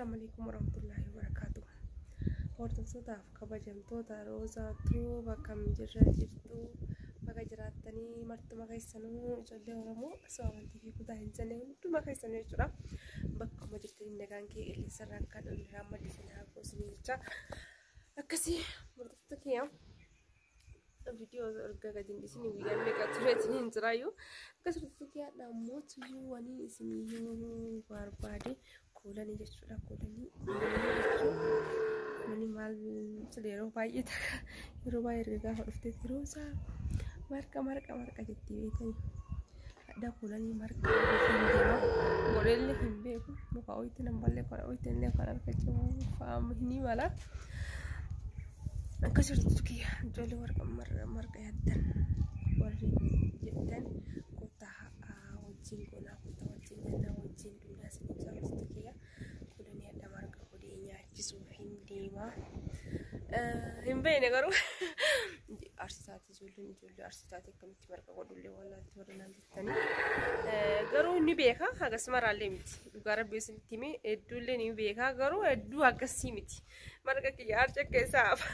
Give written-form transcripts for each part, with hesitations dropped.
Assalaamu alaikum warahmatullahi wabarakatuh. Hordoftootaaf kabajamtoota Roozaatuu bakka jirra jirtu bakka jiraattanii martuma keessanuu ijoollee Oromoo osoo amantii fi kutaa hin jenne hunduma keessanuu jechuudha. Bakkuma jirtanii nagaan kee qilleensarraan kan irraa maddisiin haa goosanii jecha. Akkasii hordoftoota kiyya viidiyoo erga gadi hin dhiisin guyyaa meeqa ture isiniin jiraayyuu. Akkas hordoftoota kiyya namoota wanii isinii himuu barbaade kuulanii jechuudha. Kuulanii jechuun maal sila yeroo baay'ee takka yeroo baay'ee erga gaafa dhufteetti Roozaa marqa marqa marqa jettee beekanii. Hadha kuulanii marqa hin deema. Godheellee hin beeku. Muka oyitti nan ballee kan oyitti illee kan argachuu fa'aa ni mala. Akkas hordoftoota kiyya ijoollee warqa marqa yaaddan warri jettan kottaa wajjin goonaa kottaa wajjin jennaa wajjin duunaa isin jira hordoftoota kiyya. Kuulanii hadha marqa godhee nyaachisuuf hin deema. Hin beekne garuu arsisaati ijoolleen ijoollee arsisaati akkamitti marqa godhullee wallaalti warri naan jettanii. Garuu ni beeka hagas maraallee miti. Dhugaa rabbii isinitti hime hedduullee ni beeka garuu hedduu akkasii miti. Marqa kiyya harca keessaa hafa.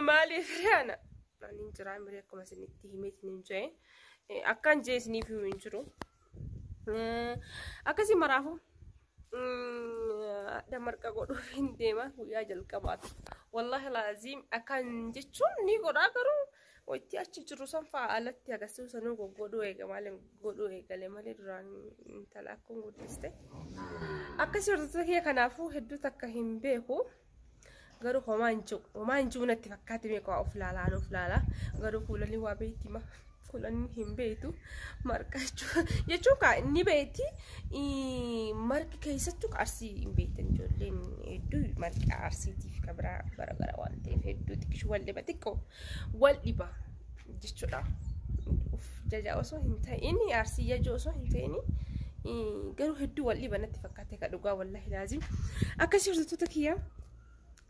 Maaliif re'ana? Ani hin jiraa miree akkuma isinitti himeetiin hin jee. Akkan jee isiniif himu hin jiru. Akkasii maraafuu hadha marqa godhuuf hin deema guyyaa jalqabaatu. Wallaahi laaziim akkan jechuun ni godhaa garuu waytii achi jiru san fa'aa alatti agarsiisu sanuu goggodhuu eega malee godhuu eegale malee duraan intala akkuma guddiste. Akkasii hordoftoota kiyya kanaafuu hedduu takka hin beeku. Garuu homaa hin jiru homaa hin jiru natti fakkaate meeqa of laalaa of laalaa garuu kuulanii waa beekti ma kuulanii hin beektu marqa jechuun kaa ni beekti marqi keessattuu arsii hin beektan ijoolleen hedduu marqa arsiitiif ka biraa bara bara waan ta'eef hedduu xiqqishu wal dhiba xiqqoo wal dhiba jechuudha. Uf jaja osoo hin ta'in arsii jajuu osoo hin ta'in garuu hedduu wal dhiba natti fakkaate ka dhugaa wallaahi laazim akkasii hordoftoota kiyya.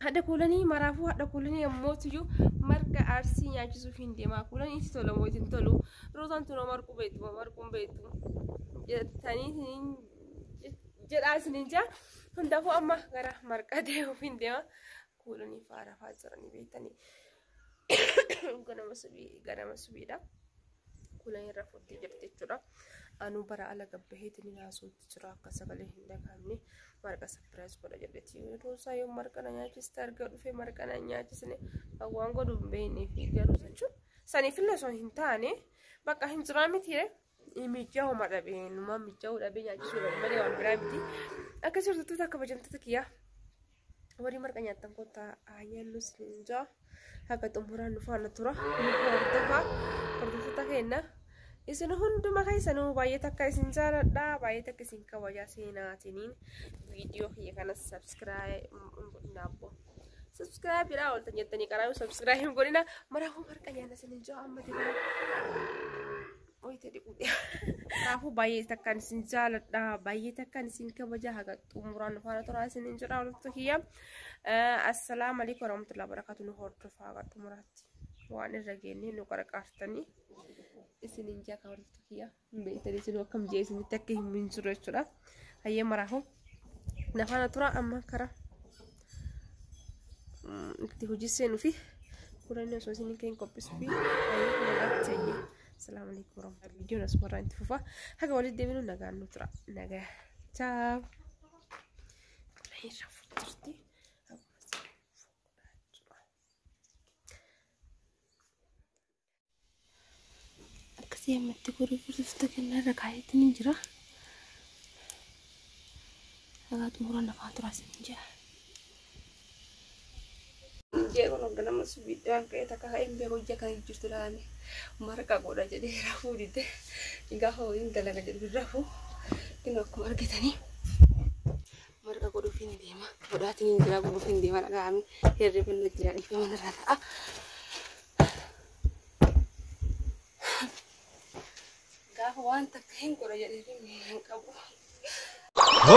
Hadha kuulanii maraafuu hadha kuulanii ammootiyyuu marqa arsii nyaachisuuf hin deemaa. Kuulanii itti tola moo itti hin tolu? Roozaan tunoo marquu beektu moo marquu hin beektu? Jettanii jedhaa isiniin jaa. Hundaafuu amma gara marqa deemuuf hin deema. Kuulanii fa'aa rafaa jiranii beektanii. Ganama subii ganama subiidha. Kuulanii rafuutti jirti jechuudha. Anuu bara ala gabbaheetiin haasootti jira akka sagalee hin dhagahamne marqa sapiraayis godha jedheeti. Roozaa yoo marqa na nyaachiste arga dhufee marqa na nyaachisne waan godhu hin beeknee fi garuu jechuun saniifillee osoo hin taane bakka hin jiraa miti mijaa'uma dhabee numa mijaa'uu dhabee nyaachisuu dhabe malee waan biraa miti. Akkasii hordoftoota kabajamtoota kiyyaa warri marqa nyaattan kottaa haa nyaannu isiniin jaa haga xumuraan nu faana tura nu hordofaa hordoftoota keenya. Isin hunduma keessanuu baay'ee takka isin jaaladha baay'ee takka isin kabajaa seenaatiniin viidiyoo kiyya kana subscribe godhina abbo. Subscribe jedhaa ooltan jettanii qaraayuu subscribe hin godhina maraafuu marqa nyaanna isin jaa amma deemaa. Oyite dhiquu Kanaafuu baay'ee takkaan isin jaaladha baay'ee takkaan isin kabajaa haga xumuraan nu faana turaa isin jedha hordoftoota kiyya. Assalaamu alaikum warahmatullahi wabarakatuh nu hordofaa haga xumuraatti waan irra geennee nu qarqaartanii. Isinin jaa kan hordoftoota kiyya hin beektanii isin akkam jee isinitti akka hin hin jiru jechuudha. Hayyee maraafuu na faana tura amma kara itti hojii seenuu fi kulanni osoo isin kan qophiisuu fi hayyee nagaatti hayyee. Assalaamu alaikum warahmatullahi viidiyoon asumarraa itti fufa. Haga walitti deebinu nagaan nu tura. Nagaa. Ciao. Kulanni rafuu jirti. Akkasii ammatti godhuu hordoftoota kennaa irra kaayeetiin hin jira. Dhagaa xumuraan afaan turaa isin jira. Jeeqoon ganama subiidhaan ka'ee takka ka'ee hin beeku ija kan jirtu laame marqa godha jedhee rafuu dide gaafa waliin dalaga jedhu rafuu inni akkuma argitanii marqa godhuuf hin deema godhaatiin hin jira godhuuf hin deema dhaga'ame hirribni na jira dhiifama narraa ta'a. Gaafa waan takka hin godha jedhee hin qabu.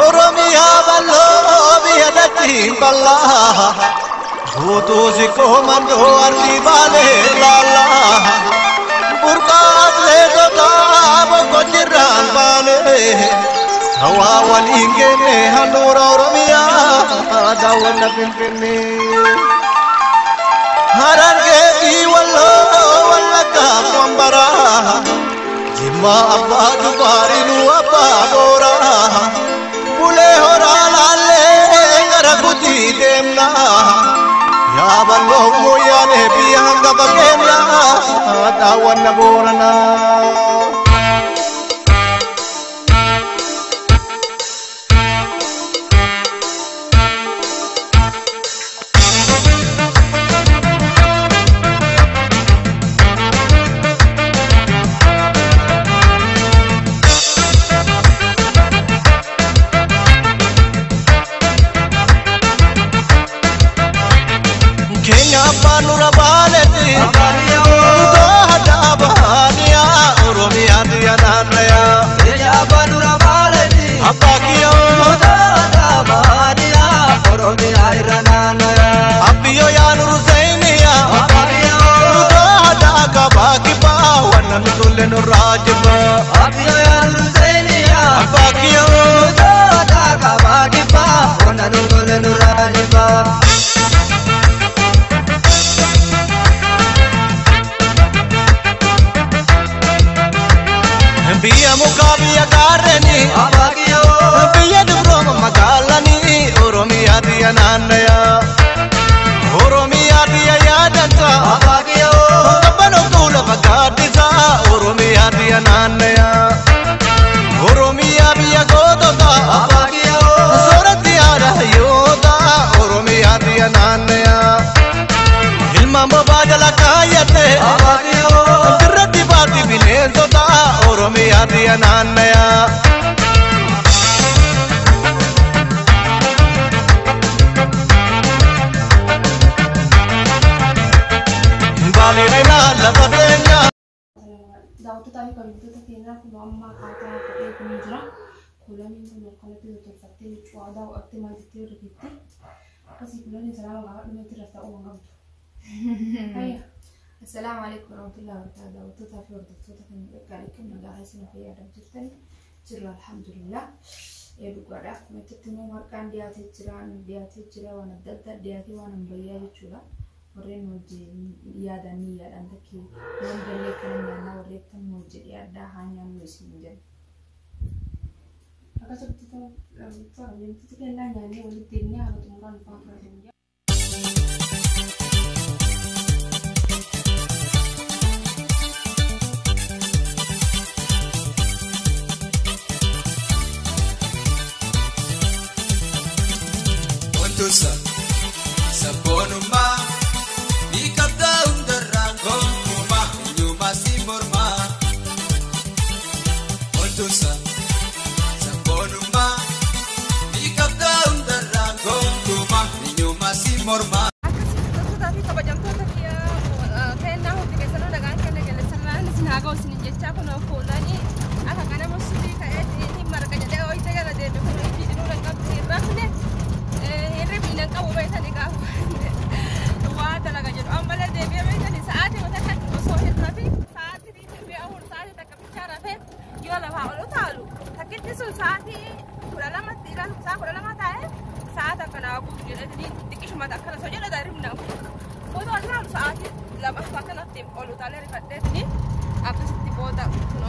Oromiyaa bal'oo biyya dachii bal'aa guutuu sikkoo mandoo arrii baalee laallaa burqaa atleetotaa boqqojjirraan baalee Hawaa waliin geenne handhuura Oromiyaa daawwanna Finfinnee. Harargee fi Walloo Wallaggaa Wambaraa Jimmaa abbaa Jifaarinuu abbaa Booraa Bulee horaa laallee gara Gujii deemnaa. Yaaballoo mooyyaalee biyya hangafa keenyaa daawwanna Booranaa. Keenya abbaan nurra baaletti Dooda baaniyaa Oromiyaa biyya naannayaa. Abbaa kiyyoo abbiyyoo yaa nuru zayiniyaa Dooda kabaa kibbaa wanna nu tolle nurraa jibbaa. Abbaa kiyyoo. Biyya mukaa biyya gaarreenii biyya dubrooma magaalanii Oromiyaa biyya naannayaa. Oromiyaa biyya yaadantaa qabbanoo fuula fakkaattisaa Oromiyaa biyya naannayaa. Oromiyaa biyya goototaa sooratti haadha hayyootaa Oromiyaa biyya naannayaa. Ilmaan bobaa jala kaayyate dirratti baatti bineensota Oromiyaa biyya naannayaa. Baalee lafa teenyaa. Daawwattoota fi kabajamtoota keenyaa kun amma akkaataa godhee kun jira. Kuulaniin kun akkanatti tolfattee huccuu aadaa godhattee maal jettee irra teetti. Akkasii kuulaniin salaama gaafa dhumeetti irra ta'uu hin qabdu. Hayya. Assalaamu alaikum warahmatullahi wabarakatuh. Daawwattoota fi hordoftoota kan gaariikum nagaa isin fayyadamu jirtan jirra alhamdulillah. Dhugaadha. Akkuma itti immoo marqaan dhiyaatee jira, dhiyaatee jira waan adda addaa dhiyaatee waan ammayyaa jechuudha. Warreen hojii yaadan ni yaadan takkee waan gallee kana nyaannaa warreen tan hojii dhiyaadhaa haa nyaannu isin jenna. Akkasumatti kabajamtoota keenyaa nyaannee walitti deemnee haala xumuraan dhufaa turan. Wantoota sabboonummaa ni qabda hundarraa gonkumaa eenyummaa si mormaa. Wantoota sabboonummaa ni qabda hundarraa gonkumaa eenyummaa si mormaa. Akkasii fi kabajamtoota kennaa hundi keessanuu nagaan kenna galateessarraan isin haa ga'u isin jechaa kun fuulanii akka kanama subii ka'eetiin hin marqa jedhee ooyitee gara deeme kun fiidinuu hin qabdu hin rafne hirribni hin qabu beekani gaafa waa dalaga jedhu ammallee deebi'ee beekani sa'aatii wata kan osoo hin rafin sa'aatii 24 sa'aatii takka bichaa rafee yoo lafaa ol utaalu takkitti sun sa'aatii 12tti ilaalu sa'a 12 taa'ee sa'a takka naa guutu jedhanii xiqqishuma akkana osoo jedhu hirribni Booda ol ilaalu sa'aatii 2 akkanatti ol utaalee rifadheetini akkasitti booda kun